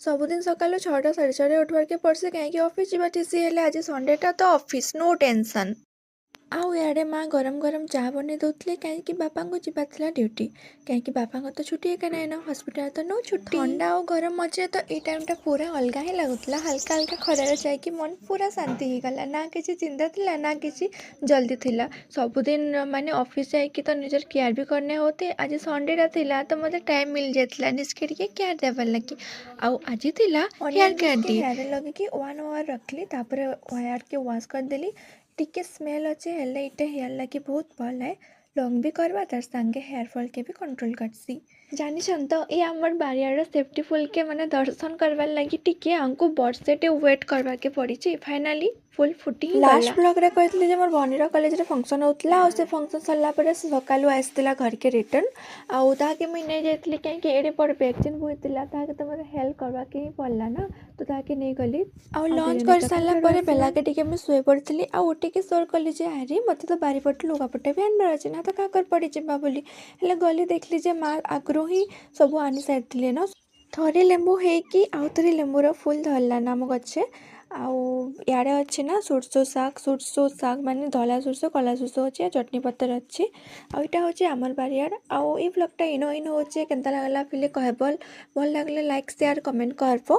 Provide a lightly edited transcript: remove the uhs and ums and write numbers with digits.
ସବୁଦିନ ସକାଳୁ 6ଟା 6:30ରେ ଉଠବାର୍କେ ପଡ଼୍ସି, କାହିଁକି ଅଫିସ୍ ଯିବା ଥିସି। ହେଲେ ଆଜି ସଣ୍ଡେଟା ତ ଅଫିସ୍ ନୋ ଟେନସନ୍। ଆଉ ଇଆଡ଼େ ମା ଗରମ ଗରମ ଚା ବନେଇ ଦେଉଥିଲେ, କାହିଁକି ବାପାଙ୍କୁ ଯିବାର ଥିଲା ଡ୍ୟୁଟି, କାହିଁକି ବାପାଙ୍କ ତ ଛୁଟି ଏକା ନାଇଁନ, ହସ୍ପିଟାଲ ତ ନୋ ଛୁଟି। ଥଣ୍ଡା ଆଉ ଗରମ ମଝିରେ ତ ଏଇ ଟାଇମ୍ଟା ପୁରା ଅଲଗା ହିଁ ଲାଗୁଥିଲା। ହାଲକା ହାଲକା ଖରାରେ ଯାଇକି ମନ ପୁରା ଶାନ୍ତି ହେଇଗଲା। ନା କିଛି ଚିନ୍ତା ଥିଲା, ନା କିଛି ଜଲ୍ଦି ଥିଲା। ସବୁଦିନ ମାନେ ଅଫିସ୍ ଯାଇକି ତ ନିଜର କେୟାର ବି କରିନେ ହଉଥି। ଆଜି ସଣ୍ଡେଟା ଥିଲା ତ ମୋତେ ଟାଇମ୍ ମିଳିଯାଇଥିଲା ନିଜକେ ଟିକେ କେୟାର ଦେବାର୍ ଲାଗି। ଆଉ ଆଜି ଥିଲା ହେୟାର କେୟାର ଡେ। ହେୟାରରେ ଲଗେଇକି 1 ଆୱାର ରଖିଲି, ତାପରେ ହେୟାର୍କେ ୱାଶ୍ କରିଦେଲି। ଟିକେ ସ୍ମେଲ୍ ଅଛେ, ହେଲେ ଏଇଟା ହେୟାର୍ ଲାଗି ବହୁତ ଭଲ୍ ହେ। ଲଙ୍ଗ୍ ବି କର୍ବା, ତାର୍ ସାଙ୍ଗେ ହେୟାର୍ ଫଲ୍କେ ବି କଣ୍ଟ୍ରୋଲ୍ କର୍ସି। ଜାନିଛନ୍ ତ, ଏଇ ଆମର୍ ବାରିଆଡ଼ର ସେଫ୍ଟି ଫୁଲ୍କେ ମାନେ ଦର୍ଶନ କରବାର୍ ଲାଗି ଟିକେ ଆମକୁ ବର୍ଷେଟେ ୱେଟ୍ କରବାକେ ପଡ଼ିଛି। ଫାଇନାଲି ଫୁଲ୍ ଫୁଟି ହିଁ ଲାଷ୍ଟ ଗଲା। ବ୍ଲଗ୍ରେ କହିଥିଲି ଯେ ମୋର୍ ଭଉଣୀର କଲେଜରେ ଫଙ୍କସନ୍ ହେଉଥିଲା। ଆଉ ସେ ଫଙ୍କସନ୍ ସରିଲା ପରେ ସେ ସକାଳୁ ଆସିଥିଲା ଘରକେ ରିଟର୍ନ। ଆଉ ତାହାକେ ମୁଇଁ ନେଇ ଯାଇଥିଲି, କାହିଁକି ଏଡ଼େ ବଡ଼ ବ୍ୟାଗ୍ ଯେନ୍ ବୋହିଥିଲା, ତାହାକେ ତ ମୋତେ ହେଲ୍ପ କରବାକେ ହିଁ ପଡ଼ଲା ନା, ତ ତାହାକେ ନେଇଗଲି। ଆଉ ଆଉ ଲଞ୍ଚ ବିରିୟାନୀ କରିସାରିଲା ତରକାରୀ ପରେ ଆସିଲା। ବେଲାକେ ଟିକେ ମୁଇଁ ଶୋଇ ପଡ଼ିଥିଲି। ଆଉ ଉଠିକି ସୋର୍ କଲି ଯେ ଆରେ, ମୋତେ ତ ବାରିପଟୁ ଲୁଗାପଟା ବି ଆଣିବାର ଅଛି ନା, ତ କାକର ପଡ଼ିଯିବା ବୋଲି। ହେଲେ ଗଲି, ଦେଖିଲି ଯେ ମା ଆଗରୁ ହିଁ ସବୁ ଆଣି ସାରିଥିଲେ ନ। ଥରେ ଲେମ୍ବୁ ହେଇକି ଆଉ ଥରେ ଲେମ୍ବୁର ଫୁଲ୍ ଧରିଲାନ ଆମ ଗଛେ। ଆଉ ଇଆଡ଼େ ଅଛି ନା ସୋରିଷ ଶାଗ। ସୋରିଷ ଶାଗ ମାନେ ଧଳା ସୋରିଷ, କଳା ସୋରିଷ ଅଛି ଆଉ ଚଟନି ପତ୍ର ଅଛି। ଆଉ ଏଇଟା ହେଉଛି ଆମର ବାରିଆଡ଼। ଆଉ ଏଇ ବ୍ଲଗ୍ଟା ଇନ ଇନ ହଉଛେ। କେନ୍ତା ଲାଗଲା ପିଲେ କହେବ। ଭଲ୍ ଲାଗଲେ ଲାଇକ୍, ସେୟାର, କମେଣ୍ଟ କରବ।